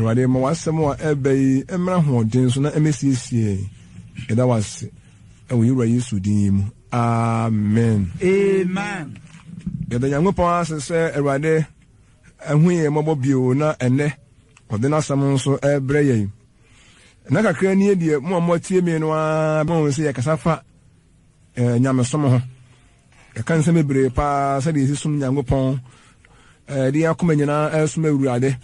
Awurade, ma w'asɛm a ɛreba yi mmra ahoɔden so na ɛmmɛsiesie yɛn. Yɛda wo ase wɔ yɛn Wura Yesu din yi mu. Amen. Amen. Yɛda Nyankopɔn ase sɛ Awurade ahu yɛn mmɔbɔ bio na ɛnnɛ ɔde n'asɛm nso rebrɛ yɛn. Nna kakra nie deɛ mo a moatie me no ara bɛhu sɛ yɛkasa fa eh, nyamesom ho. Yɛka nsɛm bebree paa sɛdeɛ yɛsi som Nyankopɔn, eh, de yɛn akoma nyinaa ɛresom Awurade.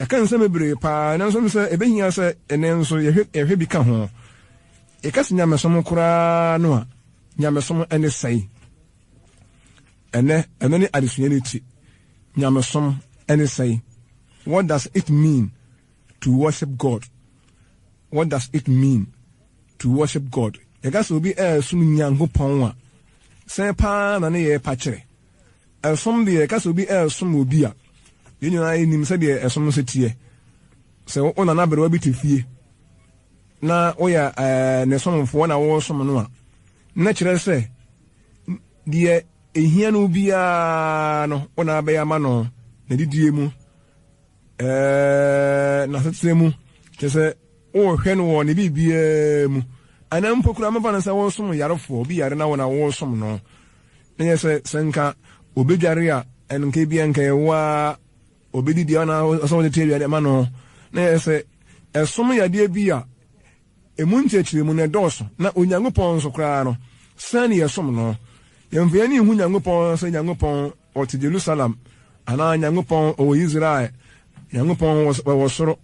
Yɛka nsɛm bebree paa, nanso sɛ ɛbɛhia sɛ ɛnɛ nso yɛhwɛ, yɛhwɛ bi ka ho. Yɛka sɛ nyamesom koraa no a, nyamesom ne sɛe. Ɛnɛ, ɛno ne adesua no ti. Nyamesom ne sɛe. What does it mean to worship God? What does it mean to worship God? Yɛka sɛ obi ɛresom Nyankopɔn a, sɛn paa na ne yɛ pa kyerɛ? Ɛsom deɛ, yɛka sɛ obi ɛresom obi a, yɛn nyinaa yɛnim sɛdeɛ ɛsom nso teɛ. Sɛ wo nana aberewa bi te fie na woyɛ ɛɛ ne somfoɔ na woresom no a, na kyerɛ sɛ deɛ ehia no biara no, wo na abɛyɛ ama no, n'adidie mu, ɛɛ n'asetena mu, kyerɛ sɛ worehwɛ no wɔ ne biribiara mu. Anaa mpo koraa mɛfa no sɛ woresom yarefoɔ, obi yare na wo na woresom no. Na yɛ sɛ sɛ nka obedware a, ɛno nka ebia nka ɛwɔ a obedidi a na ɔsɛ wɔde te aduane ma no. Na yɛ sɛ ɛsom yadeɛ bi a emu nkyerɛkyerɛmu no ɛdɔɔso, na Onyankopɔn nso koraa no, sɛn ne yɛsom no. Yɛmfa yɛn ani nhu Nyankopɔn sɛ Nyankopɔn ɔte Jerusalem anaa Nyankopɔn ɔwɔ Israel, Nyankopɔn ɔwɔ soro.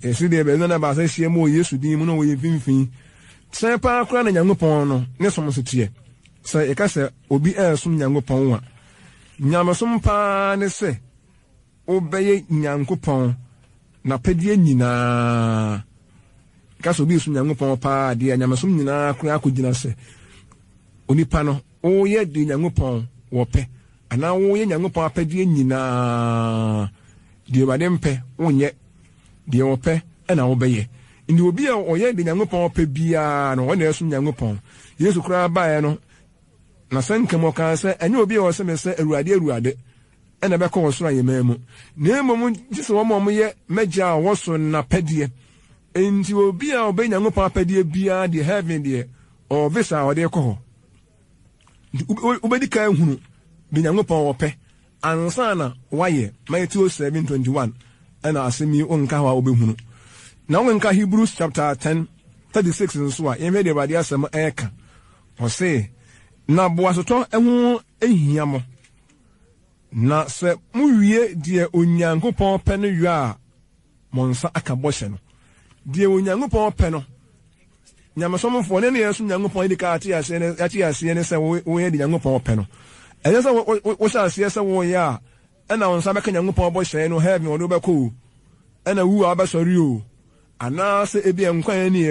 Yɛsi deɛ baabi na baasa ahyia mu wɔ Yesu din mu na ɔwɔ yɛn mfimfini. Sɛn paa koraa na Nyankopɔn no ne som nso teɛ? Sɛ yɛka sɛ obi ɛresom Nyankopɔn a, nyamesom paa ne sɛ wobɛyɛ Nyankopɔn n'apɛdeɛ nyinaa. Yɛka sɛ obi resom Nyankopɔn paa deɛ, nyamesom nyinaa koraa akɔgyina sɛ onipa no woyɛ deɛ Nyankopɔn wɔpɛ anaa woyɛ Nyankopɔn apɛdeɛ nyinaa. Deɛ Awurade mpɛ wonyɛ, deɛ ɔpɛ ɛna wobɛyɛ. Nti obi a ɔyɛ deɛ Nyankopɔn pɛ biara no, ɔna ɛsom Nyankopɔn. Yesu koraa baeɛ no, n'asɛnka mu ɔkaa sɛ, ɛnyɛ obi a ɔsɛ me sɛ Awurade, Awurade ɛna ɛbɛkɔ wɔ soro ahemman mu, na mmom gye sɛ wɔn a wɔyɛ m'agya a ɔwɔ soro no n'apɛdeɛ. Enti obi a ɔbɛyɛ Nyankopɔn apɛdeɛ biara deɛ, heaven deɛ, ɔwɔ visa a ɔde rekɔ hɔ. Nti wobɛdi kan ahunu deɛ Nyankopɔn ɔpɛ ansa na woayɛ. Matthew 7:21 ɛna asɛm yi wonka hɔ a wobɛhunu. Na wonka Hebrews chapter 10:36 nso a, yɛnhwɛ deɛ Awurade asɛm ɛreka. Ɔse, na boasetɔ ho hia mo, na sɛ mowie deɛ Onyankopɔn pɛ no yɔ a, mo nsa aka bɔhyɛ no. Deɛ Onyankopɔn pɛ no, nyamesomfoɔ ne ne yɛsom Nyankopɔn yɛdi ka ate aseɛ ne ate aseɛ ne sɛ woyɛ deɛ Nyankopɔn pɛ no. Ɛnyɛ sɛ wohyɛ aseɛ sɛ woyɛ a ɛna wo nsa bɛka Nyankopɔn bɔhyɛ no, heaven ɔde wobɛkɔ o, ɛna wu a wobɛsɔre o, anaasɛ ebi nkwa a ɛni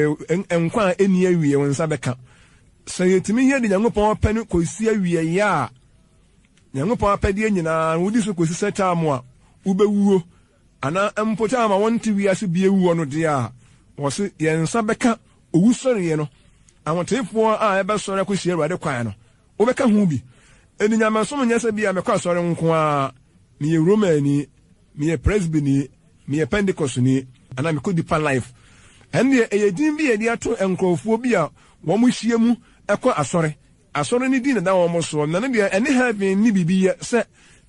nkwa a ɛnni awie wo nsa bɛka. Sɛ yɛtumi yɛ deɛ Nyankopɔn pɛ no kɔsi awieeɛ a, Nyankopɔn apɛdeɛ nyinaa no wodi so kɔsi sɛ taam a wobɛwuo anaa mpo taam a wɔnte wiase bie wuo no deɛ a, wɔse yɛn nsa bɛka owusɔreɛ no, ahoteefoɔ a ɛbɛsɔre akɔhyia Awurade kwan no, wobɛka ho bi. Enti nyamesom nyɛ sɛ bi a mekɔ asɔre nko ara, meyɛ Romani, meyɛ Presbyni, meyɛ Pentecostni, anaa mekɔ Deeper Life. Ɛno deɛ ɛyɛ din bi a yɛde ato nkurɔfoɔ bi a wɔhyia mu kɔ asɔre. Asɔre no din na ɛda wɔn soɔ, na ɛno deɛ ɛne heaven nni biribi yɛ sɛ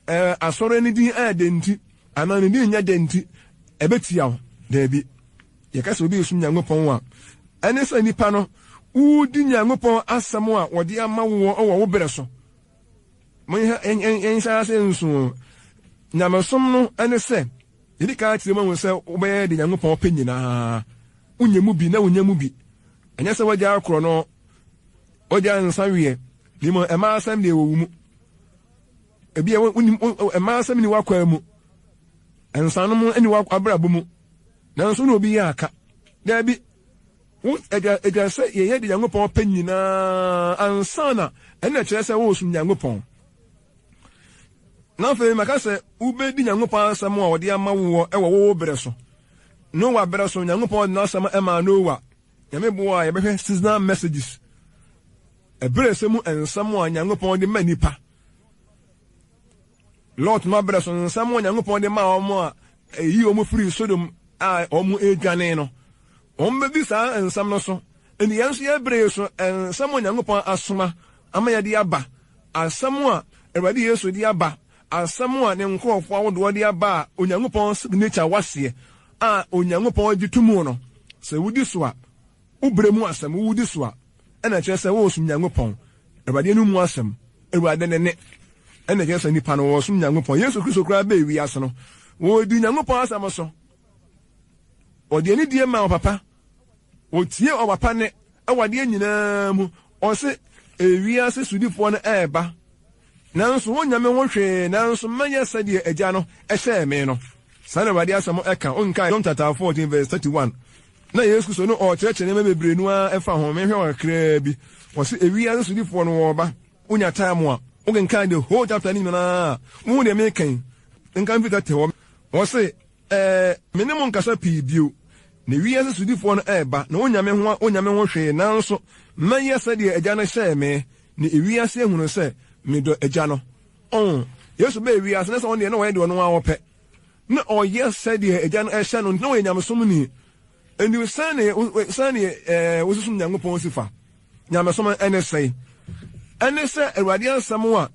ɛɛ asɔre no din ɛyɛ dɛ nti anaa ne din nyɛ dɛ nti ɛbɛtia wo. Daabi. Yɛka sɛ obi resom Nyankopɔn a, ɛne sɛ nipa no wodi Nyankopɔn asɛm a wɔde ama woɔ wɔ wo berɛ so. Yɛnhyɛ ase nso nyamesom no ɛne sɛ yɛdi kan akyerɛ mu ahu sɛ wobɛyɛ de Nyankopɔn pɛ nyinaa. Wonyɛ mu bi na wonyɛ mu bi. Ɛnyɛ sɛ wagya akorɔ no, wagya nsa weɛ, na mmom ɛma asɛm deɛ wɔ wo mu. Ebi a wonim ɛma asɛm ni w'akwan mu, nsanom ni w'abrabɔ mu, nanso na obi yɛ aka. Daabi, wo agya agya sɛ yɛyɛ de Nyankopɔn pɛ nyinaa ansa na ɛna kyerɛ sɛ woresom Nyankopɔn. Na afei maka sɛ wobɛdi Nyankopɔn asɛm a ɔde ama woɔ wɔ wo berɛ so. Noa berɛ so, Nyankopɔn de n'asɛm maa Noa. Nyame boa a yɛbɛhwɛ seasonal messages. Ɛberɛ sɛ mu nsɛm a Nyankopɔn de ma nipa. Lot ma berɛ so nsɛm a Nyankopɔn de ma wɔn a ɛyi wɔn firi Sodom. a wɔredwane no, wɔbɛdi saa nsɛm no so. Enti yɛn nso yɛn bere yi so, nsɛm a Onyankopɔn asoma ama yɛde aba, asɛm a Awurade Yesu de aba, asɛm a ne nkurɔfoɔ ahodoɔ de aba a Onyankopɔn signature wɔ aseɛ a Onyankopɔn gye to mu no, sɛ wodi so a, wo berɛ mu asɛm, wodi so a, ɛna ɛkyerɛ sɛ woresom Nyankopɔn. Awurade anom mu asɛm, Awurade ne nne, ɛna ɛkyerɛ sɛ nnipa no wɔresom Nyankopɔn. Yesu Kristo koraa bɛɛ wiase no, wɔdi Nyankopɔn asɛm so. Ɔde anidie maa ɔpapa. Ɔtie ɔpapa nne wɔ adeɛ nyinaa mu. Ɔse, Ewiase sodifoɔ no reba, nanso wɔnnya me ho hwee, nanso mɛyɛ sɛdeɛ Agya no hyɛɛ me no. Saa na Awurade asɛm ka. Wonkae John chapter 14 verse 31? Na Yesu Kristo no ɔrekyerɛkyerɛ nneɛma bebree no ara ɛfa ho. Menhwɛ wɔ kakraa bi. Ɔse, Ewiase sodifoɔ no wɔreba. Wonya time a, wokenkan the whole chapter no nyinaa a, wohu deɛ meka yi. Nka mfiri tɛtɛ hɔ. Ɔse, Ɛɛ, me ne mo nkasa pii bio, na wiase sodifoɔ no reba, na ɔnnya me ho, ɔnnya me ho hwee, nanso mɛyɛ sɛdeɛ Agya no hyɛɛ me, na ewiase ahunu sɛ medɔ Agya no. Oh, Yesu baa wiase, na sɛ ɔno deɛ na ɔyɛ deɛ ɔno ara ɔpɛ. Na ɔyɛ sɛdeɛ Agya no hyɛ no, nti na ɔyɛ nyamesomni. Enti sɛn na, sɛn na ɛɛ, wosusu Nyankopɔn si fa? Nyamesom ɛne sɛn? Ɛne sɛ Awurade asɛm a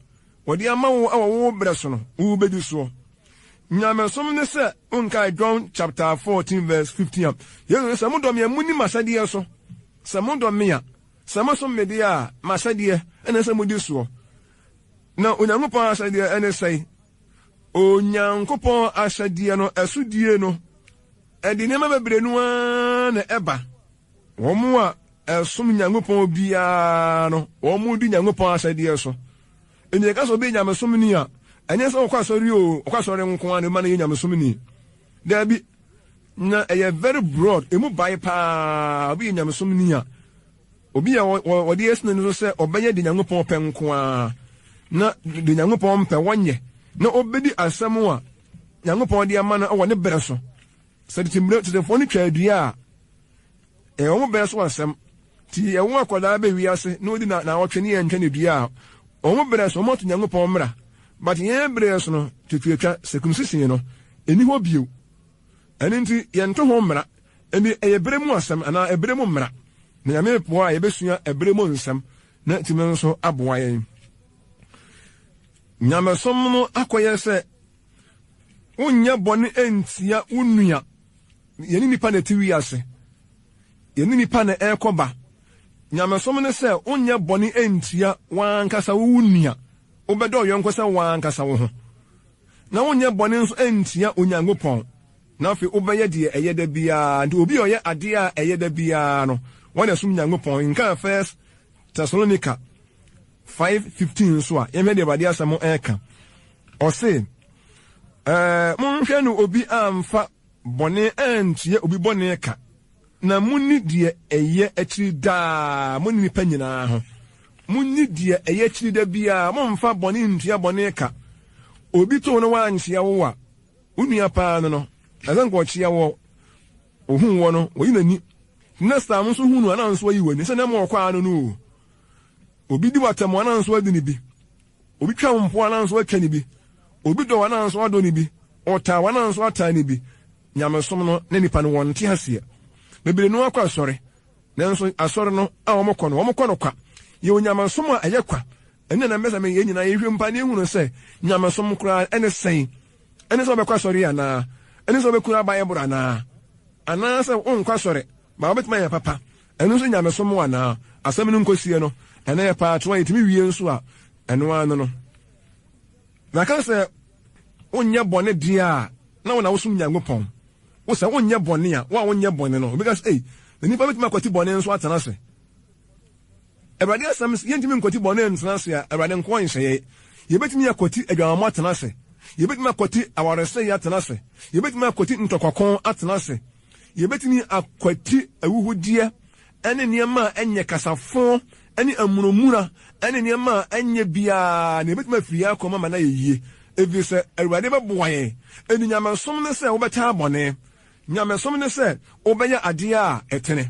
wɔde ama wo wɔ wo berɛ so no, wobɛdi soɔ. Nyamesom ne sɛ wonkae John chapter 14 verse 15 a, Yesu se, Sɛ modɔ me a, monni m'ahyɛdeɛ so. Sɛ modɔ me a, sɛ mosom me deɛ a, m'ahyɛdeɛ na ɛsɛ sɛ modi soɔ. Na Onyankopɔn ahyɛdeɛ ne sɛn? Onyankopɔn ahyɛdeɛ no, ɛsodie no, ɛde nneɛma bebree no ara na ɛba. Wɔn a ɛsom Nyankopɔn biara no, wɔdi Nyankopɔn ahyɛdeɛ so. Enti yɛka sɛ obi yɛ nyamesomni a, ɛnyɛ sɛ ɔkɔ asɔre oo, ɔkɔ asɔre nko ara na ɛma no yɛ nyamesomni. Daabi. Na ɛyɛ very broad, emu bae paa. Obi yɛ nyamesomni a, obi a wɔde asi n'ani so sɛ ɔbɛyɛ de Nyankopɔn pɛ nko ara, na de Nyankopɔn mpɛ wɔnyɛ, na obedi asɛm a Nyankopɔn de ama no wɔ ne bere so. Sɛ tete mmerɛ tetefoɔ no twaa dua a, ɛyɛ wɔn berɛ so asɛm. Nti yɛwo akwadaa bɛ wiase na ɔdi naawɔtwe ne yɛntwa no dua a, wɔn berɛ so wɔn ato Nyankopɔn mmara. But yɛn berɛ so no, twetwetwa, circumcision no, ɛnni hɔ bio. Ɛno nti yɛnto ho mmara. Ɛnti ɛyɛ berɛ mu asɛm anaa ɛberɛ mu mmara. Na Nyame boa a yɛbɛsua ɛberɛ mu nsɛm na atumi nso aboa yɛn. Nyamesom no akɔyɛ sɛ Wonyɛ bɔne ntia wo nua. Yɛne nnipa na ɛte wiase. Yɛne nnipa na ɛrekɔ ba. Nyamesom ne sɛ wonyɛ bɔne ntia w'ankasa wo wo nua. Wobɛdɔ wo yɔnko sɛ w'ankasa wo ho. Na wonyɛ bɔne nso ntia Onyankopɔn. Na afei wobɛyɛ deɛ ɛyɛ da biara. Nti obi a ɔyɛ adeɛ a ɛyɛ da biara no, wɔn na ɛsom Nyankopɔn. Nka First Thessalonica 5:15 nso a, yɛnhwɛ deɛ Awurade asɛm ɛreka. Ɔse, ɛɛ, monhwɛ no obi amfa bɔne antua obi bɔne ka, na monni deɛ ɛyɛ akyiri daa, mo ne nnipa nyinaa ho. Monni deɛ ɛyɛ akyiri da biara, momfa bɔne ntua bɔne ka. Obi to no wankyea wo a, wo nua paa no no, ɛsɛ nka ɔkyea wɔ, ohun wɔ no, oyi n'ani. Next time nso hu no a, na nso ayi w'ani, sɛ na ɛma ɔkɔ ano no o. Obi di w'atɛm a, na nso adi ne bi. Obi twa wo mpoa na nso atwa ne bi. Obi dɔ wo a na nso adɔ ne bi. Ɔtaa wo a na nso ataa ne bi. Nyamesom no ne nnipa no wɔnte aseɛ. Bebree no ara kɔ asɔre, nanso asɔre no a wɔkɔ no, wɔkɔ no kwa. Yɛwɔ nyamesom a ɛyɛ kwa. Ɛno na mepɛ sɛ yɛn nyinaa yɛhwɛ mu paa na yɛhunu sɛ nyamesom koraa ɛne sɛn. Ɛne sɛ wobɛkɔ asɔre anaa? Ɛne sɛ wobɛkura Bible anaa? Anaasɛ wonkɔ asɔre, ma wobɛtumi ayɛ papa. Ɛno nso nyamesom anaa? Asɛm no nkɔsie no, ɛnɛ yɛ part one, yɛtumi wie nso a, ɛno ara no no. Na ka sɛ wonyɛ bɔne deɛ a, na wo na wosom Nyankopɔn. Wo sɛ wonyɛ bɔne a, wo a wonyɛ bɔne no, obi ka sɛ, ei, na nipa bɛtumi akwati bɔne nso atena ase. Awurade asɛm se, yɛntumi nkwati bɔne ntena ase a, Awurade nkoa nhyɛ yɛn. Yɛbɛtumi akwati adwamammɔ atena ase. Yɛbɛtumi akwati awaresɛeɛ atena ase. Yɛbɛtumi akwati ntɔkwako atena ase. Yɛbɛtumi akwati ahuhudeɛ ne nneɛma a ɛnyɛ kasafo ne amunamuna ne nneɛma a ɛnyɛ biara, na yɛbɛtumi afiri yɛn akoma ma no ayɛ yie, ɛfiri sɛ Awurade bɛboa yɛn. Enti nyamesom ne sɛ wobɛtaa bɔne. Nyamesom ne sɛ wobɛyɛ adeɛ a ɛtene.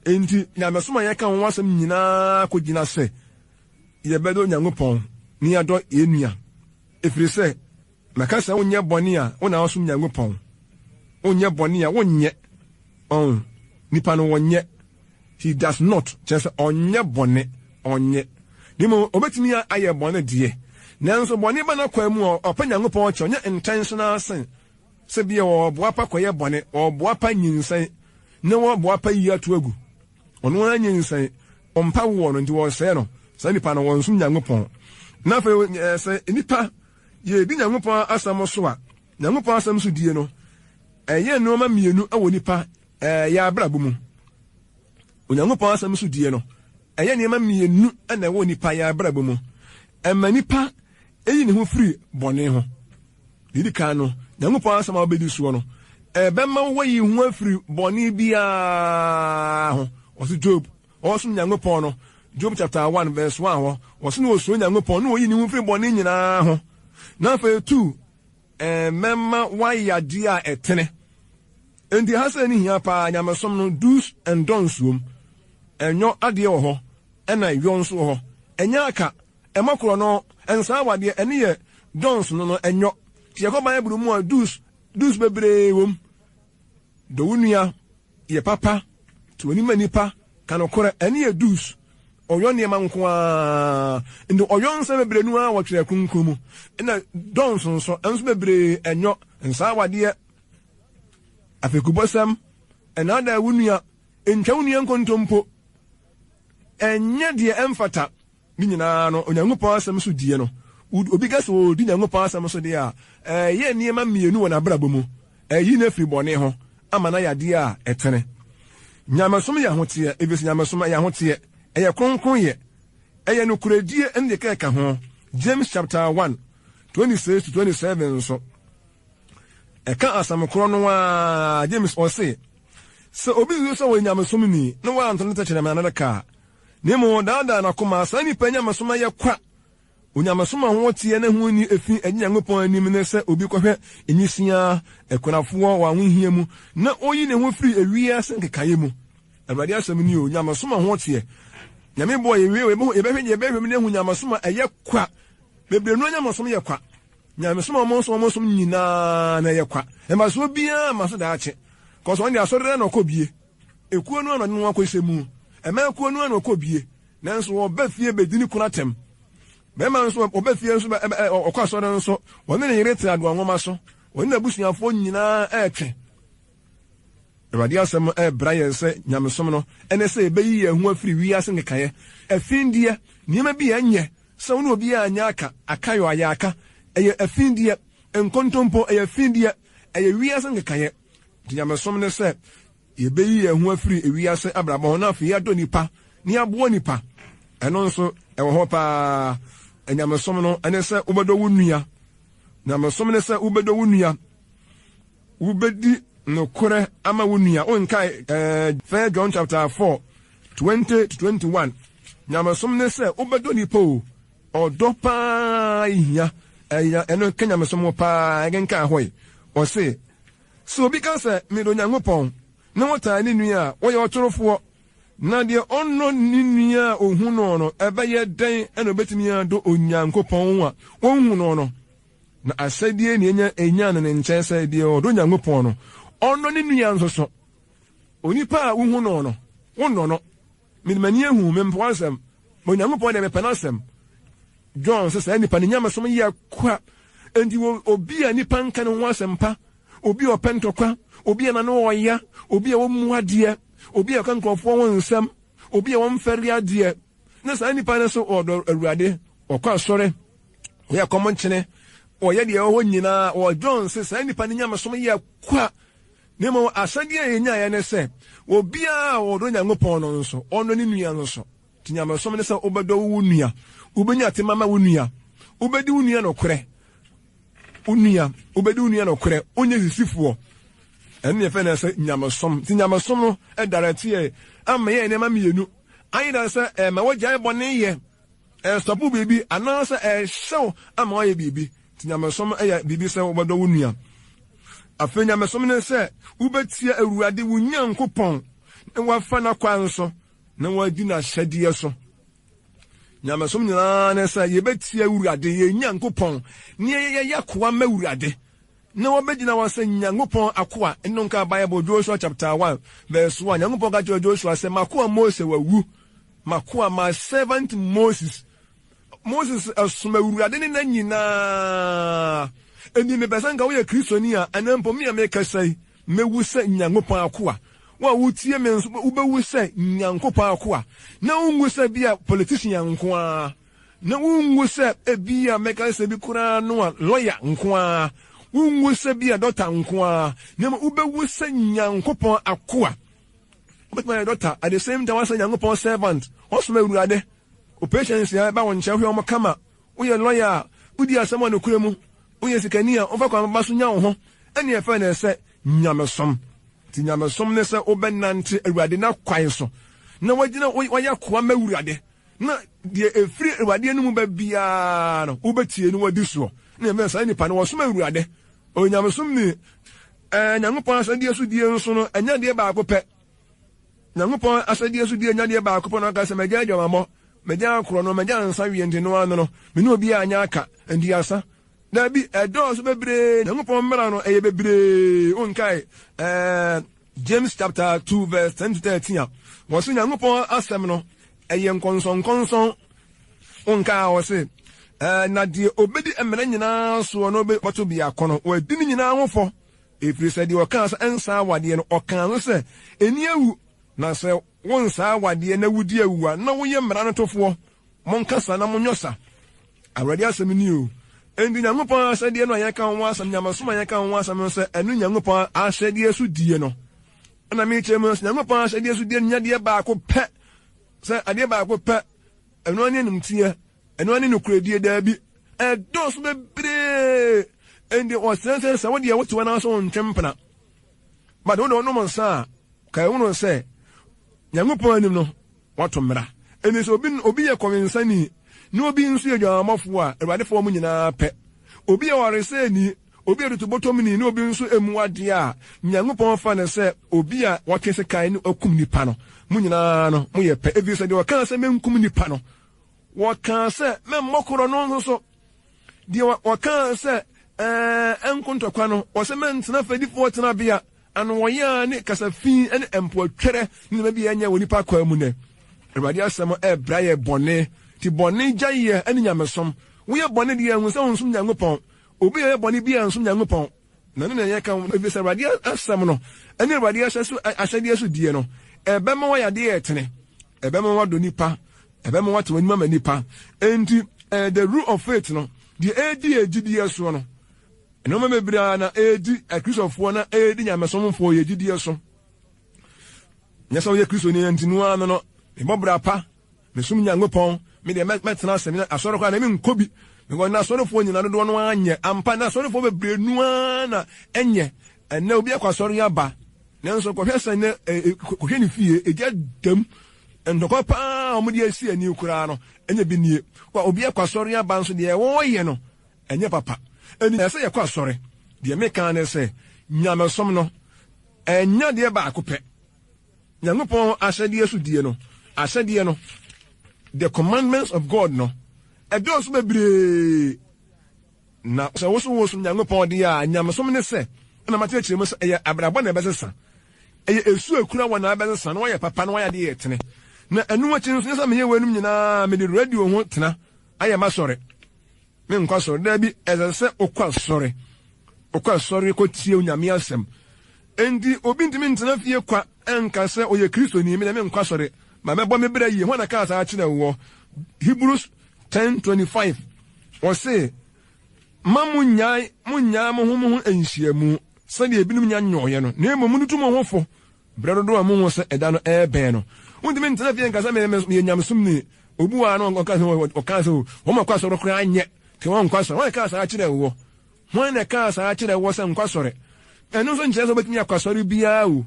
Enti nyamesom a yɛka ho asɛm nyinaa kɔgyina sɛ yɛbɛdɔ Onyankopɔn na yɛadɔ yɛn nua, ɛfiri sɛ Mɛka sɛ wonyɛ bɔne a, wo na wosom Nyankopɔn. Wonyɛ bɔne a, wonyɛ. Ɔn, nipa no wɔnyɛ. He does not, kyerɛ sɛ ɔnyɛ bɔne, ɔnyɛ. Na mmom obetumi ayɛ bɔne deɛ, nanso bɔne ba n'akwan mu a, ɔpɛ Nyankopɔn kyɛ, ɔnyɛ intentional sin. Sɛ bia ɔboapa kɔyɛ bɔne, ɔboapa nyinsɛn, na wɔboapa yi ato agu. Ɔno ara nyinsɛn, ɔmpa woɔ no, nti wɔsɛe no. Saa nipa no, wɔnsom Nyankopɔn. Na afei, sɛ nipa yɛdi Nyankopɔn asɛm so a, Nyankopɔn asɛm so die no, ɛyɛ nneɛma mmienu wɔ nipa yɛ abrabɔ mu. Onyankopɔn asɛm so die no, ɛyɛ nneɛma mmienu na ɛwɔ nipa yɛ abrabɔ mu. Ɛma nipa yi ne ho firi bɔne ho. Deɛ ɛdi kan no, Nyankopɔn asɛm a wobɛdi soɔ no, ɛbɛma woayi ho afiri bɔne biara ho. Ɔse Job, ɔsom Nyankopɔn no, Job chapter 1 verse 1 hɔ, ɔse na ɔsuro Nyankopɔn na ɔyi ne ho firi bɔne nyinaa ho. Na afei tu, Mɛma woayɛ adeɛ a ɛtene. Enti ha sɛ ne hia paa nyamesom no do's and don'ts wom. Ɛnyɔ adeɛ wɔ hɔ ɛna yɔ nso wɔ hɔ. Ɛnyɛ aka, ɛmɔ korɔ no, ɛnsaa awadeɛ, ɛno yɛ don'ts no no ɛnyɔ. Nti yɛkɔ bible mu a do's do's bebree wom. Dɔ wo nua, yɛ papa, te w'ani ma nnipa, ka nokorɛ, ɛno yɛ do's. Ɔyɔ nneɛma nko ara. Nti ɔyɔ nsɛm bebree no ara wɔ Twerɛ Kronkron mu. Ɛna don'ts nso, ɛno nso bebree ɛnyɔ. Nsaa awadeɛ, afekubɔsɛm, ɛnaadaa wo nua, ntwa wo nua nkontompo, ɛnyɛ deɛ ɛmfata. Ne nyinaa no, Onyankopɔn asɛm so die no, obi ka sɛ ɔredi Nyankopɔn asɛm so deɛ a, ɛreyɛ nneɛma mmienu wɔ n'abrabɔ mu. Ɛreyi no afiri bɔne ho ama no ayɛ adeɛ a ɛtene. Nyamesom yɛ ahoteɛ, ɛfiri sɛ nyamesom ɛyɛ ahoteɛ, ɛyɛ kronkronyɛ, ɛyɛ nokorɛdie ne deɛ ɛkeka ho. James chapter 1, 26 to 27 nso, ɛka asɛm korɔ no ara. James ɔse, sɛ obi susu sɛ ɔyɛ nyamesomni na wanto ne tɛkyerɛma ne ka a, Na mmom ɔdaadaa n'akoma. Saa nipa yi nyamesom ayɛ kwa. Onyamesom a ho teɛ na ho nni efi agye Nyankopɔn anim ne sɛ obi kɔhwɛ nwisiaa, akunafoɔ wɔ ahohia mu, na oyi ne ho firi ewiase nkekaeɛ mu. Awurade asɛm ni o, nyamesom a ho teɛ. Nyame bɔɔ yɛ wie o, yɛbɛhwɛ yɛbɛhwɛ mu na yɛahu nyamesom a ɛyɛ kwa. Bebree no nyamesom yɛ kwa. Nyamesom a wɔn som wɔn som nyinaa na ɛyɛ kwa. Mfasoɔ biara mma so daakye. Kɔsɔ wɔn de asɔre dɛ na ɔkɔ bie. Ekuo no ara na ɔde ne ho akɔhyɛ mu. Mmaa kuo no ara na ɔkɔ bie. Nanso ɔba fie bɛdi ne kunu atɛm. Barima nso, ɔba fie nso, ɔkɔ asɔre nso, ɔne ne yere te adoa nwoma so. Ɔne n'abusuafoɔ nyinaa retwe. Awurade asɛm rebra yɛn sɛ nyamesom no ne sɛ yɛbɛyi yɛn ho afiri wiase nkekaeɛ, afindeɛ, nneɛma bi a ɛnyɛ sɛ wo ne obiara anyɛ aka, akayɔ, ayɛ aka, ɛyɛ afindeɛ, nkontompo, ɛyɛ afindeɛ, ɛyɛ wiase nkekaeɛ. Nti nyamesom ne sɛ yɛbɛyi yɛn ho afiri ewiase abrabɔ ho na afei yɛadɔ nnipa na yɛaboa nnipa. Ɛno nso ɛwɔ hɔ paa. Nyamesom no ɛne sɛ wobɛdɔ wo nua. Nyamesom ne sɛ wobɛdɔ wo nua. Wobɛdi nokorɛ ama wo nua. Wonkae ɛɛ First John chapter 4 20 to 21. Nyamesom ne sɛ wobɛdɔ nnipa o. Ɔdɔ paa hia. Ɛya ɛno ka nyamesom ho paa. Ɛkenkan hɔ yi. Ɔse Sɛ obi ka sɛ, Medɔ Onyankopɔn, na ɔtan ne nua a, ɔyɛ ɔtorofoɔ. Na deɛ ɔnnɔ ne nua a ɔhu no no, ɛbɛyɛ dɛn na ɔbɛtumi adɔ Onyankopɔn a ɔnhu no no? Na asɛdeɛ na yɛnya nya no ne nkyɛn sɛ, deɛ ɔdɔ Onyankopɔn no, ɔnnɔ ne nua nso so. Onipa a wohu no no, wonnɔ no. Mede m'ani ahu, mempɛ w'asɛm. Onyankopɔn deɛ, mepɛ n'asɛm. John sɛ saa nipa no nyamesom yɛ kwa. Enti obi a nipa nka ne ho asɛm pa, obi a ɔpɛ ntɔkwa, obi a n'ano ɔya, obi a ɔmmu adeɛ, obi a ɔka nkurɔfoɔ ho nsɛm, obi a ɔmfɛre adeɛ, na saa nipa no so ɔdɔ Awurade, ɔkɔ asɔre, ɔyɛ kɔmnkyene, ɔyɛ deɛ ɛwɔ hɔ nyinaa, wɔ John sɛ saa nipa no nyamesom yɛ kwa. Na mmom asɛdeɛ a yɛnyaeɛ ne sɛ, obiara a ɔdɔ Nyankopɔn no nso, ɔnnɔ ne nua nso. Nti nyamesom ne sɛ wobɛdɔ wo nua, wobɛnya tema ma wo nua, wobɛdi wo nua nokorɛ, wo nua, wobɛdi wo nua nokorɛ, wonyɛ sisifoɔ. Ɛno ne yɛfɛ no sɛ nyamesom. Nti nyamesom no ɛdarɛte yɛ ama yɛ nneɛma mmienu. Ayɛ sɛ ɛma wogyae bɔne yɛ, ɛstɔpo biribi anaasɛ ɛhyɛw ama woayɛ biribi. Nti nyamesom yɛ biribi sɛ wobɛdɔ wo nua. Afei nyamesom ne sɛ wobɛtie Awurade wo Nyankopɔn na woafa n'akwan so na wɔadi n'ahyɛdeɛ so. Nyamesom nyinaa ne sɛ yɛbɛtie Awurade yɛn Nyankopɔn na yɛyɛ akoa ma Awurade. na wɔbɛgyina hɔ sɛ Nyankopɔn akoa. Ɛno nka Bible, Joshua chapter 1 verse 1. Nyankopɔn ka kyerɛ Joshua sɛ, M'akoa Mose wawu. M'akoa, my servant Moses. Moses som Awurade ne nna nyinaa. Enti mepɛ sɛ nka woyɛ Kristoni a, ɛnnɛ mpo me a merekasa yi, mɛwu sɛ Nyankopɔn akoa. Wo a wotie me nso, wobɛwu sɛ Nyankopɔn akoa. Na wonwu sɛ bi a politician nko ara. Na wonwu sɛ ebi a mɛka sɛ bi koraa no a lawyer nko ara. Wonwu sɛ bi a doctor nko ara. Na mmom wobɛwu sɛ Nyankopɔn akoa. Wobɛtumi ayɛ doctor at the same time woasɛ Nyankopɔn servant. Woasom Awurade. Wo patients a ɛba wo nkyɛn wohwɛ wɔn kama. Woyɛ lawyer a, wodi asɛm wɔ nokorɛ mu. Woyɛ sikani a, wofa kwan papa so nya wo ho. Ɛnneɛ ɛfɛ na ɛsɛ nyamesom. Nti nyamesom ne sɛ wobɛnante Awurade n'akwan so na woagyina woayɛ akoa ma Awurade na deɛ ɛfiri Awurade anomu ba biara no wobɛtie na woadi soɔ. Na ɛfɛ saa nipa no wɔsom Awurade. Ɔyɛ nyamesom ni. Ɛɛ Nyankopɔn asɛdeɛ so die nso no ɛnyɛ adeɛ baako pɛ. Nyankopɔn asɛdeɛ so die nyɛ adeɛ baako pɛ na ɔka sɛ magya adwamammɔ, magya akorɔno, magya nsa wie nti no ano no me ne obiara anyɛ aka nti asa. Dabi, ɛdɔɔso bebree. Nyankopɔn mmara no ɛyɛ bebree. Wonkae ɛɛ James chapter 2 verse 10 to 13 a wɔse Nyankopɔn asɛm no ɛyɛ nkɔnsɔnkɔnsɔn. Wonkae a wɔse ɛɛ na deɛ obedi mmara nyinaa soɔ no bɛto biako no, wadi ne nyinaa ho fɔ. Ɛfiri sɛ deɛ ɔkaa sɛ ɛnsa awadeɛ no, ɔkaa nso sɛ, Ɛnni awu, na sɛ wonsa awadeɛ na wodi awu a, na woyɛ mmara no tofoɔ. Monkasa na monyɔ sa. Awurade asɛm ni o. Enti Nyankopɔn ahyɛdeɛ no a yɛka ho asɛm, nyamesom a yɛka ho asɛm no sɛ ɛno Nyankopɔn ahyɛdeɛ so die no, ɛna mekyerɛ mu sɛ Nyankopɔn ahyɛdeɛ so die no nyɛ adeɛ baako pɛ, sɛ adeɛ baako pɛ, ɛno ara ne animteɛ, Ɛno ara ne nokorɛdie? Daabi, ɛdɔɔso bebree. Enti ɔsrɛ sɛ, sɛ wo deɛ wote hɔ na sɛ wontwe mpena, but wo deɛ wonom nsa a, kae hunu sɛ Nyankopɔn anim no, woato mmara. Enti sɛ obi, obi yɛ kɔwensani na obi nso yɛ dwamammɔfoɔ a, Awurade fa wɔn nyinaa pɛ. Obi yɛ ɔwaresɛeni, obi yɛ totobɔtɔmni na obi nso mmu adeɛ a, Nyankopɔn fa no sɛ obi a watwe sekan ne wakum nipa no. Mo nyinaa no, moyɛ pɛ, ɛfiri sɛ deɛ ɔkaa sɛ menkum nipa no, Wɔkaa sɛ, Mɛmmɔ korɔno nso so. Deɛ wɔkaa sɛ, Ɛɛ, ɛnko ntɔkwa no, wɔsɛ mɛntena fɛdifoɔ tenabea, anoɔyaa ne kasa fi ne mpoatwerɛ ne nneɛma bi a ɛnyɛ wɔ nipa akwaa mu nnɛ. Awurade asɛm ɛɛbra yɛ bɔne, nti bɔne gyaeɛ ne nyamesom. Woyɛ bɔne deɛ hu sɛ wonsom Nyankopɔn. Obi a ɔyɛ bɔne biara nsom Nyankopɔn. Na ɛno na yɛka ho, efisɛ Awurade asɛm no ne Awurade ahyɛdeɛ so die no, ɛbɛma woayɛ adeɛ a ɛtene, ɛbɛma woadɔ nnipa, ɛbɛma woate w'anim ama nnipa. Enti, eh, the rule of faith no, deɛ ɛredi yɛn gyidie soɔ no, nneɛma bebree a na ɛredi Akristofoɔ na ɛredi nyamesomfoɔ yɛ gyidie so. Nyɛ sɛ woyɛ Kristoni nti no ara no no, mebɔ bra pa, Mesom Nyankopɔn, me deɛ mɛtena ase, me asɔre koraa na menkɔ bi, because na asɔrefoɔ nyinaa dodoɔ no ara nyɛ, ampa na asɔrefoɔ bebree no ara na ɛnyɛ, ɛnɛ obi akɔ asɔre aba, nanso kɔhwɛ sɛ nɛ kɔhwɛ ne fie, egya dam, ntɔkwa paa a wɔde asi ani koraa no, ɛnyɛ bi nie, wa obi akɔ asɔre aba nso deɛ wɔyɛ no, ɛnyɛ papa, ɛni ɛsɛ yɛkɔ asɔre, deɛ meka ne sɛ, nyamesom no, ɛnyɛ adeɛ baako pɛ. Nyankopɔn ahyɛdeɛ so die no, ahyɛdeɛ no, the commandments of God no, ɛdɔɔso bebree. Na sɛ wo so wosom Nyankopɔn deɛ a, nyamesom ne sɛ, ɛna makyerɛkyerɛ mu sɛ ɛyɛ abrabɔ na ɛbɛsesa. Ɛyɛ esu a ekura wɔ na ɛbɛsesa na wayɛ papa na wayɛ adeɛ ɛtene. Na ɛno akyi nso, nyɛ sɛ meyɛ weinom nyinaa, mede radio ho tena ayɛ m'asɔre. Menkɔ asɔre. Dabi, ɛsɛ sɛ wokɔ asɔre. Wokɔ asɔre kɔtie Onyame asɛm. Enti obi ntumi ntena fie kwa nka sɛ ɔyɛ Kristoni, me deɛ menkɔ asɔre, ma mɛbɔ me bra yie. Hwan na ɛkaa saa kyerɛɛ woɔ? Hebrews 10:25, ɔse, Mma monnyae monnyae mo ho mo ho nhyiamu, sɛdeɛ ebinom nya nyɔeɛ no, na mmom montutu mo ho fo, Berɛ dodoɔ a mohu sɛ ɛda no rebɛn no, wontumi ntena fie nka sɛ, Me, meyɛ nyamesomni. Obi wɔ ha na ɔka sɛ, ɔka sɛ, wɔn a wɔkɔ asɔre koraa nyɛ, nti wɔnkɔ asɔre. Hwan na ɛkaa saa kyerɛɛ woɔ? Hwan na ɛkaa saa kyerɛɛ woɔ sɛ nkɔ asɔre? Ɛno nso nkyerɛ sɛ wobɛtumi akɔ asɔre biara o.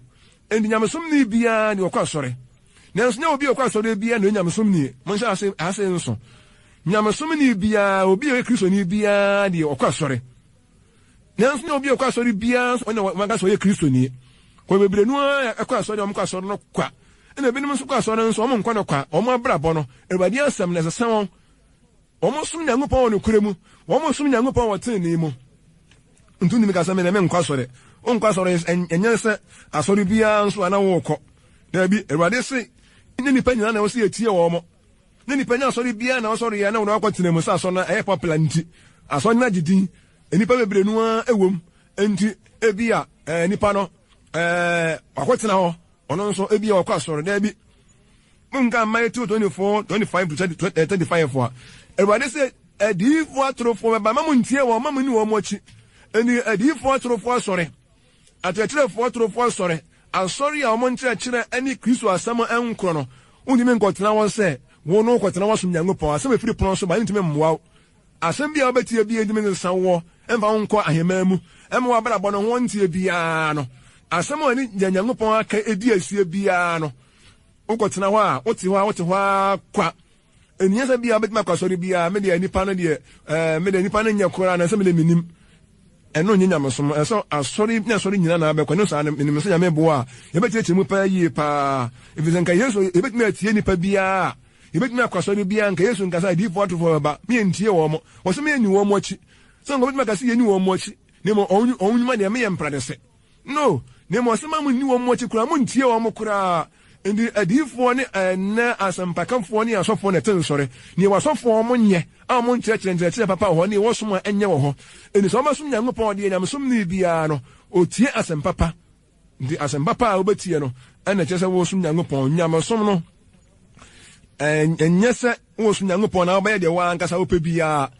Enti nyamesomni biara deɛ ɔkɔ asɔre. Nanso nyɛ obi a ɔkɔ asɔre biara na ɔyɛ nyamesomni. Monhyɛ ase ase nso. Nyamesomni biara, obi a ɔyɛ Kristoni biara deɛ ɔkɔ asɔre. Nanso nyɛ obi a ɔkɔ asɔre biara nso na wɔaka sɛ ɔyɛ Kristoni. Kɔ bebree no ara ɛkɔ asɔre a wɔkɔ asɔre no kwa. Ɛna ebinom nso kɔ asɔre nso wɔn nkɔ no kwa. Wɔn abrabɔ no, Awurade asɛm no ɛsesa wɔn. Wɔn som Nyankopɔn wɔ nokorɛ mu. Wɔn som Nyankopɔn wɔ tenenee mu. Nti wontumi ka sɛ, Me deɛ menkɔ asɔre. Wonkɔ asɔre, ɛnyɛ sɛ asɔre biara nso a na worekɔ. Daabi, Awurade se, nyɛ nnipa nyinaa na ɛwɔ sɛ yɛtie wɔn. Nyɛ nnipa, nyɛ asɔre biara na wɔsɔre yɛ na wɔde akɔtena mu sɛ asɔre no ɛyɛ popular nti. Asɔre no agye din, nnipa bebree no ara wɔ mu, enti ebia eh, nipa no eh, wakɔtena hɔ, ɔno nso ebia ɔkɔ asɔre. Daabi. Monka Matthew 24, 25 to 35 a, Awurade se, Adiyifoɔ atorofoɔ bɛba, mma monntie wɔn, mma monni wɔn akyi. Enti adiyifoɔ atorofoɔ asɔre, akyerɛkyerɛfoɔ atorofoɔ asɔre, asɔre a wɔn nkyerɛkyerɛ ne Kristo asɛm nkorɔ no, wontumi nkɔtena hɔ sɛ wo no wokɔtena hɔ asom Nyankopɔn. Asɛm a ɛfiri pono so ba no ntumi mmoa wo. Asɛm bi a wobɛtie biara ntumi nsesa woɔ mfa wo nkɔ ahemman mu, mma w'abrabɔ no ho nteɛ biara no. Asɛm a ɛne deɛ Nyankopɔn aka di asie biara no, Wokɔtena hɔ a, wote hɔ a, wote hɔ ara kwa. Ɛnhia sɛ bia wobɛtumi akɔ asɔre biara, me deɛ nipa no deɛ, ɛɛ, me deɛ nipa no nyɛ koraa na sɛ me deɛ menim. Ɛno nyɛ nyamesom. Ɛsɛ sɛ asɔre ne asɔre nyinaa na abɛkɔ. Ɛno saa no, menim sɛ Nyame boa a, yɛbɛkyerɛkyerɛ mu paa yie paa. Ɛfiri sɛ nka Yesu, yɛbɛtumi atie nipa biara a, yɛbɛtumi akɔ asɔre biara, nka Yesu nka sɛ adiyifoɔ atorofoɔ bɛba, me yɛntie wɔn. Wɔse me yɛnni wɔn akyi. Sɛ nka wɔbɛtumi aka sɛ yɛnni wɔn akyi, na mmom wɔn nnwuma deɛ me yɛ mpradese. No, na mmom ɔse ma monni wɔn akyi koraa, monntie wɔn koraa. Enti adiyifoɔ ne ɛnnɛ asɛmpakafoɔ ne asɔfoɔ na ɛte nsɔre. Neɛ w'asɔfoɔ wɔn nyɛ a wɔn nkyerɛkyerɛ nkyerɛkyerɛ papa wɔ hɔ, neɛ wɔsom a ɛnyɛ wɔ hɔ. Enti sɛ wɔbɛsom Nyankopɔn deɛ nyamesomni biara no, ɔtie asɛm papa. Nti asɛm papa a wobɛtie no ɛna ɛkyerɛ sɛ wosom Nyankopɔn. Nyamesom no ɛnyɛ sɛ wosom Nyankopɔn na wobɛyɛ deɛ w'ankasa wopɛ biara.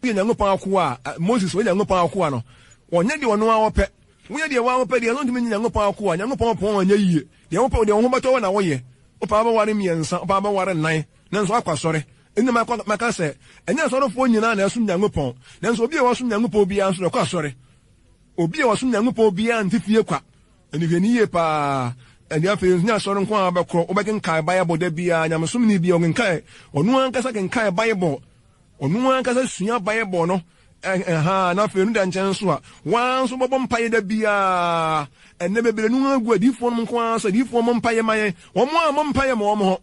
Woyɛ Nyankopɔn akoa a, Moses ɔyɛ Nyankopɔn akoa no, ɔnyɛ deɛ ɔno ara ɔpɛ. Woyɛ deɛ woara wopɛ deɛ, ɛno ntumi nyɛ Nyankopɔn akoa. Nyankopɔn pɔn anyɛ yie. Deɛ wopɛ, deɛ wo ho bɛtɔ wo na woyɛ. Wopɛ a wobɛware mmiɛnsa, wopɛ a wobɛware nnan, nanso woakɔ asɔre. Ɛnna makɔ, maka sɛ, ɛnyɛ asɔrefoɔ nyinaa na ɛsom Nyankopɔn, nanso obi a ɔsom Nyankopɔn biara nso na ɔkɔ asɔre. Obi a ɔsom Nyankopɔn biara nte fie kwa. Ɛnde hwɛ no yie paa. Ɛnde afei nso nyɛ asɔre nko ara wobɛkɔ, wobɛkenkan Bible da biara. Nyamesomni biara, ɔkenkan, ɔno ankasa kenkan Bible. Ɔno ankasa sua Bible no, ɛhaa, na afei no da nkyɛn nso a, waa nso bɔbɔ mpaeɛ da biara. Ɛnnɛ bebree no ara gu adiyifoɔ nom nko ara so, adiyifoɔ mmɔ mpaeɛ ma yɛn, wɔn a mmɔ mpaeɛ ma wɔn ho.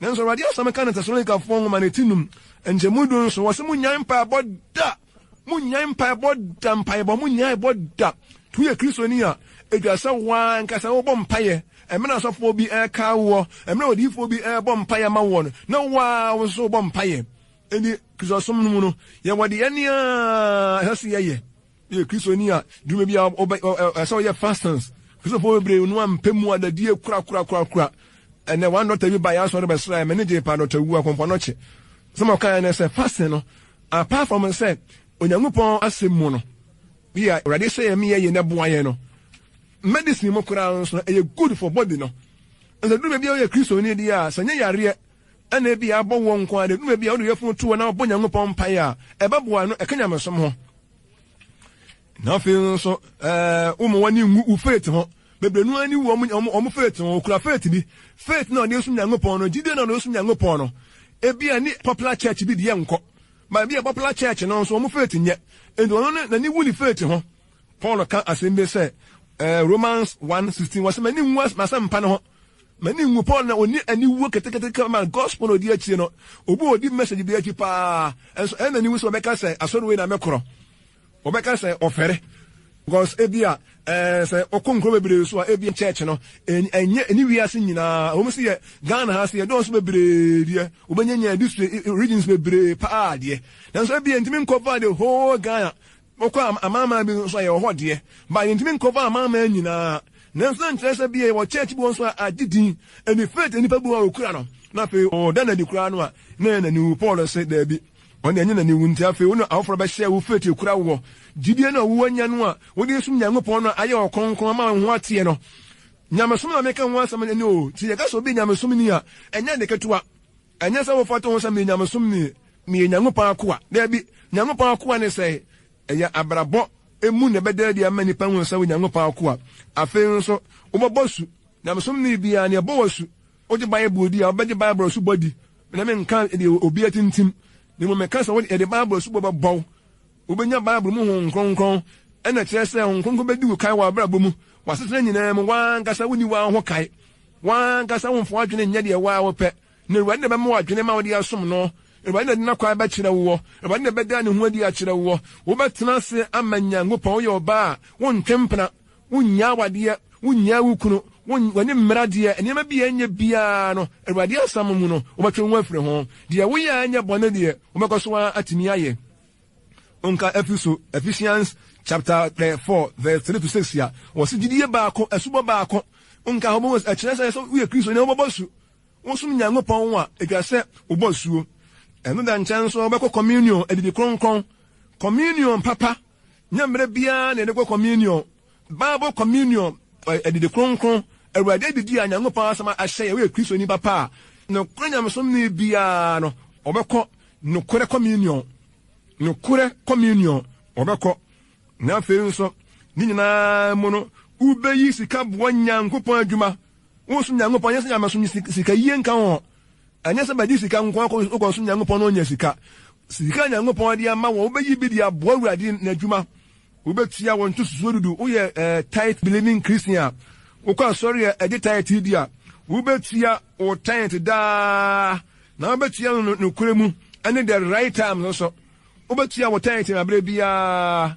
Nanso Awurade asɛm ka no Tesalonikafoɔ nwoma no ti num, nkyɛmu 17, wɔse monnyae mpaebɔ da, monnyae mpaebɔ da, mpaebɔ, monnyae bɔ da. To yɛ Kristoni a, ɛtwa sɛ waa ankasa wobɔ mpaeɛ, ɛmmerɛ asɔfoɔ bi ɛreka woɔ, ɛmmerɛ odiyifoɔ bi ɛrebɔ mpaeɛ ma woɔ no, na waa wo nso wobɔ mpaeɛ. Enti, Kristosom no mu no, yɛwɔ deɛ yɛne a ɛsɛ sɛ yɛyɛ. Yɛ Kristoni a, dwuma bi a ɛsɛ sɛ ɔyɛ fastings. Kristofoɔ bebree no ampɛ mu adadie korakorakorakora. Ɛnɛ, one doctor bi ba yɛn asɔre bɛsra yɛn, m'ani gyee paa, Dr. Wu Akɔmfo-Anokye. Sɛm a ɔkaeɛ ne sɛ, fasting no, apart from sɛ Onyankopɔn asɛm mu no, bi a Awurade hyɛ yɛn meyɛ yie na ɛboa yɛn no, medicine mu koraa nso no, ɛyɛ good for body no. Nso duru baabi a woyɛ Kristoni deɛ a, sɛ nyɛ yareɛ Ɛna ebia abɔ woɔ nko ara de, ɛduru baabi a wode yafunu to hɔ na wobɔ Nyankopɔn mpaeɛ a, ɛbɛboa no, ɛka nyamesom ho. Na afei nso, ɛɛ, woma w'ani nwu wo faith ho. Bebree no ani wu wɔn wɔn faith ho. Okura faith bi. Faith na ɔde som Nyankopɔn no, gyidie na ɔde som Nyankopɔn no. Ebia ne popular church bi deɛ nkɔ. But ebia popular church no nso wɔn faith nyɛ. Enti ɔno no n'ani wu ne faith ho. Paul ka asɛm bi sɛ, ɛɛ, Romans 1:16, wɔsɛ m'ani nwu m'asɛmpa no ho. M'ani nwu. Paul na onni aniwuo ketekete ma gospel na odi akyire no. Obi a odi message bi akyi paa nso ɛyɛ n'aniwu sɛ ɔbɛka sɛ asɔre wei na mɛkorɔ. Ɔbɛka sɛ ɔfɛre. Because ebi a ɛɛ sɛ ɔkɔ nkuro bebree so a ebi church no ɛnyɛ ɛni wiase nyinaa. Wɔn si yɛ Ghana ha se yɛdɔɔso bebree deɛ wobɛnya nya district regions bebree paa deɛ. Nanso ebi ntumi nkɔva the whole Ghana. Wokɔ amanaman bi nso a, yɛwɔ hɔ deɛ, but yɛntumi nkɔva amanaman nyinaa. Nanso na nkyerɛ sɛ bia yɛwɔ church bi wɔ nso a agye din, ɛne faith nnipa bi wɔ a wɔkura no, na afei ɔda no adi koraa no a, na ɛyɛ n'aniwu. Paul se, Daabi, ɔno deɛ ɛnyɛ n'aniwu. Nti afei wo ne afoforɔ bɛhyɛ wo faith ekura woɔ, gyidie no a woanya no a wode resom Nyankopɔn no a ayɛ wo kronkron ama wo ho ateɛ no. Nyamesom na meka ho asɛm no o, nti yɛka sɛ obi yɛ nyamesomni a, ɛnyɛ ade ketewa. Ɛnyɛ sɛ wofata ho sɛ meyɛ nyamesomni, meyɛ Nyankopɔn akoa. Dabi, Nyankopɔn akoa ne sɛ ɛyɛ abrabɔ mu na ɛbɛda adi ama nnipa ahu sɛ woyɛ Nyankopɔn akoa. Afei nso, wobɛbɔ asu. Nyamesomni biara, nea ɛbɔ wo asu, wogye Bible di a, wobɛgye Bible asubɔ adi. Me na menka deɛ obi atintim, na mmom meka sɛ wode yɛde Bible asubɔ bɛbɔ wo. Wobɛnya Bible mu Honhom Kronkron, ɛna kyerɛ sɛ Honhom Kronkron bɛdi wo kan wɔ w'abrabɔ mu, w'asetena nyinaa mu, w'ankasa wonni w'aho ho kae. W'ankasa womfa w'adwene nyɛ deɛ wo ara wopɛ, na Awurade na ɛbɛma wo adwene ma wode asom no. Awurade na ɛde n'akwan bɛkyerɛ woɔ. Awurade na ɛbɛda ne ho adi akyerɛ woɔ. Wobɛtena ase ama Nyankopɔn. Woyɛ ɔbaa a, wontwe mpena, wonnyaa awadeɛ, wonnyaa wo kunu, w'ani mmra deɛ nneɛma bi a ɛnyɛ biara no, Awurade asɛm mu no, wobɛtwe wo ho afiri ho. Deɛ woyɛ a ɛnyɛ bɔne deɛ, wobɛkɔ so ara atumi ayɛ. Nka Efeso, Ephesians chapter 4 verse 3 to 6 a, wɔse gyidie baako, asubɔ baako. Nka hɔ bɛhu ɛkyerɛ sɛ sɛ woyɛ Kristoni a wobɛbɔ asu. Wosom Nyankopɔn a, etwa sɛ wobɔ asuo. Ɛno da nkyɛn nso wobɛkɔ communion, adidi kronkron. Communion papa, nyɛ mmerɛ biara na yɛde kɔ communion. Bible communion, adidi kronkron, Awurade adidi a Nyankopɔn asɛm ahyɛ yɛ, woyɛ Kristoni papa a, nokorɛ nyamesomni biara no, ɔbɛkɔ nokorɛ communion. Nokorɛ communion, ɔbɛkɔ. Na afei nso, ne nyinaa mu no, wobɛyi sika boa Nyankopɔn adwuma. Wosom Nyankopɔn, ɛnyɛ sɛ nyamesom sika yie nka ho. Ɛnyɛ sɛ bɛgye sika nko ara wokɔsom Nyankopɔn na onya sika. Sika a Nyankopɔn de ama wo, wobɛyi bi de aboa Awurade n'adwuma. Wobɛtua wo ntosoɔ dudu. Woyɛ eh, tithe believing Christian a, wokɔ asɔre a ɛgye tithe di a, wobɛtua wo tithe daa, na wobɛtua no nokorɛ mu ɛne the right time nso. Wobɛtua wo tithe aberɛ biara.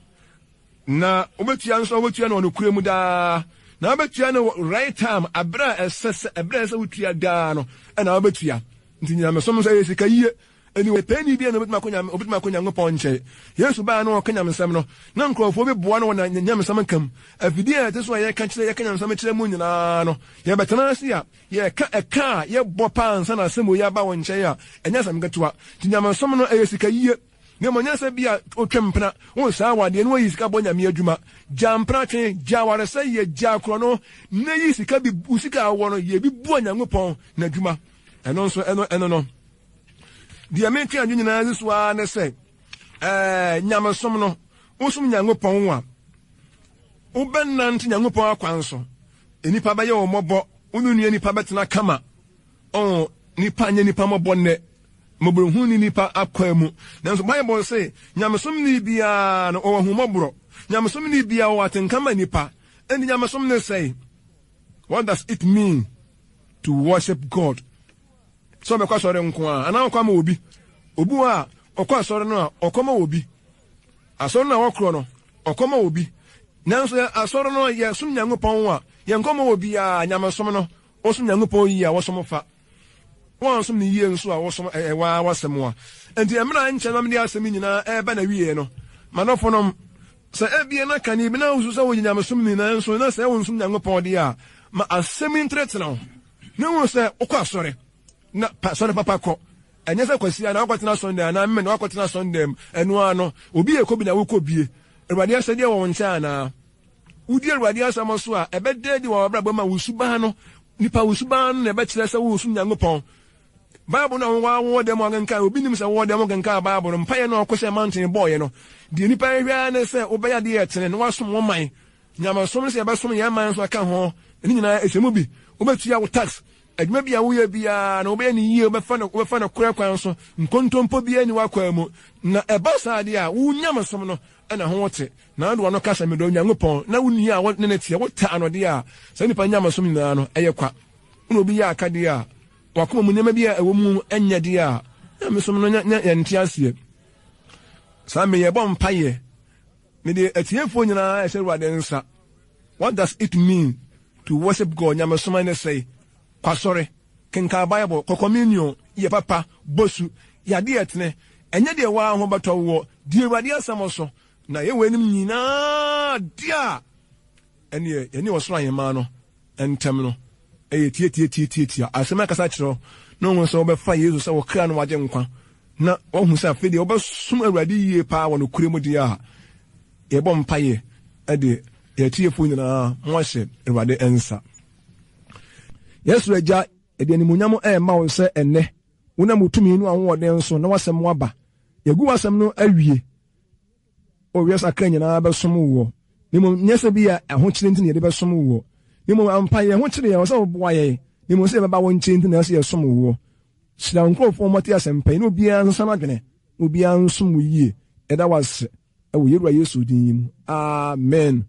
Na wobɛtua nso a, wobɛtua no wɔ nokorɛ mu daa, na wobɛtua no wɔ right time, aberɛ a ɛsɛ sɛ, ɛberɛ a ɛsɛ sɛ wotua daa no, ɛna wobɛtua. Nti nyamesom nso ɛyɛ sika yie. Ɛni ɔpɛni biara na obɛtumi akɔ nyame, obɛtumi akɔ Nyankopɔn nkyɛn. Yesu baa na ɔka nyamesɛm no, na nkorɔfoɔ bi boa no wɔ na nyamesɛm nka mu. Afidie a ɛte so a yɛka kyerɛ, yɛka nyamesɛm kyerɛ mu nyinaa no, yɛbɛtena ase a, yɛka ɛka a yɛbɔ paa ansa na asɛm wei aba wo nkyɛn a, ɛnyɛ asɛm ketewa. Nti nyamesom no ɛyɛ sika yie. Na mmom nyɛ sɛ bi a wotwa mpena, wonsaa awadeɛ na woayi sika bɔ Nyame adwuma. Gyaa mpena twe, gyaa awaresɛeɛ, gyaa korɔno, na yi sika bi, wo sika a wowɔ no, yɛ bi boa Nyankopɔn n'adwuma. Ɛno nso, ɛno, ɛno no. Deɛ metwe adwene nyinaa si so ara ne sɛ, ɛɛ, nyamesom no, wosom Nyankopɔn a, wobɛnante Nyankopɔn akwan so. Nnipa bɛyɛ wo mmɔbɔ, wo ne nua nipa bɛtena kama. Oh, nnipa nyɛ nnipa mmɔbɔ nnɛ. Mmɔborɔhunu nni nnipa akwaa mu. Nanso Bible se, nyamesomni biara no, ɔwɔ ahummɔborɔ. Nyamesomni biara ɔwɔ atenka ma nnipa. Enti nyamesom ne sɛe? What does it mean to worship God? Sɛ ɔbɛkɔ asɔre nko ara, anaa ɔkɔ ama obi? Obi wɔ a, ɔkɔ asɔre no a, ɔkɔ ma obi. Asɔre no a wɔkorɔ no, ɔkɔ ma obi. Nanso asɔre no, yɛsom Nyankopɔn a, yɛnkɔ ma obiara. Nyamesom no, Wosom Nyankopɔn yie a, wɔsom fa. Woansom no yie nso a, wosom ɛyɛ wo ara w'asɛm a. Enti mmerɛ a nkyɛ na mede asɛm yi nyinaa reba n'awieɛ no, m'adɔfonom, sɛ ebia na kane bi na wosusu sɛ woyɛ nyamesomni nanso na sɛ wonsom Nyankopɔn deɛ a, ma asɛm yi ntenetene wo, na hu sɛ wokɔ asɔre, na pɛ asɔre papa kɔ. Ɛnyɛ sɛ Kwasiada na woakɔtena asɔredan anaa Memeneda woakɔtena asɔredan mu, ɛno ara no, obi rekɔ bi na wokɔ bie. Awurade ahyɛdeɛ wɔ wo nkyɛn anaa? Wudi Awurade asɛm so a, ɛbɛda adi wɔ w'abrabɔ mu a wo suban no, nipa wo suban no na ɛbɛkyerɛ sɛ woresom Nyankopɔn. Bible no a wowɔ wɔ dɛm akenkan, obi nim sɛ wowɔ dɛm kenkan Bible no, mpaeɛ no a ɔkɔhyɛɛ mountain bɔɔeɛ no, deɛ nipa hwehwɛ ara ne sɛ wobɛyɛ adeɛ a ɛtene na woasom wo man. Nyamesom no sɛ yɛbɛsom yɛn man nso aka ho, ne nyinaa ɛhyɛ mu bi. Wobɛtua wo tax, adwuma bi a woyɛ biara no wobɛyɛ no yie, wobɛfa no wobɛfa no korɛ kwan so, nkontompo biara nni w'akwaa mu. Na ɛba saa deɛ a, wo nyamesom no na ho te. Na wode w'ano ka sɛ, Medɔ Onyankopɔn, na wo nua a wo ne no teɛ, wotaa no deɛ a, saa nipa nyamesom nyinaa no, ɛyɛ kwa. Wo ne obi yɛ aka deɛ a, w'akoma mu nneɛma bi a ɛwɔ mu nyɛ deɛ a, nyamesom no nyɛ yɛnte aseɛ. Saa mmere yɛbɔ mpaeɛ. Mede atiefoɔ nyinaa ɛhyɛ Awurade nsa. What does it mean to worship God? Nyamesom ne sɛe. Kɔ asɔre, kenkan Bible, kɔ communion, yɛ papa, bɔ su, yɛ adeɛ a ɛtene. Ɛnyɛ deɛ wo ara ho bɛtɔ woɔ. Di Awurade asɛm so, na yɛ weinom nyinaa deɛ a, ɛnneɛ yɛne ɔsoro ahemman no ntam no yɛ tiatiatiatiatia. Asɛm yi akasa akyerɛ wo na woahu sɛ wobɛfa Yesu sɛ wo kra ne w'agyenkwa, na woahu sɛ afei deɛ wobɛsom Awurade yie paa wɔ nokorɛ mu deɛ a, yɛbɔ mpaeɛ de yɛn atiefoɔ nyinaa mo ahyɛ Awurade nsa. Yɛn soro Agya, yɛde animuonyam rema wo sɛ ɛnnɛ wonam wo tumi ne w'ahoɔden so na w'asɛm aba. Yɛagu w'asɛm no awie. O wiase akra nyinaa bɛsom woɔ. Na mmom nyɛ sɛ bi a ahokyere nti na yɛde bɛsom woɔ. Na mmom ampa yɛn ho kyere yɛn, ɛwɔ sɛ woboa yɛn. Na mmom sɛ yɛbɛba wo nkyɛn nti na ɛwɔ sɛ yɛsom woɔ. Hyira wo nkurɔfoɔ a wɔte asɛmpa yi na obiara nsesa n'adwene na obiara nsom wo yie. Yɛda wo ase wɔ yɛn Wura Yesu din yi mu. Amen.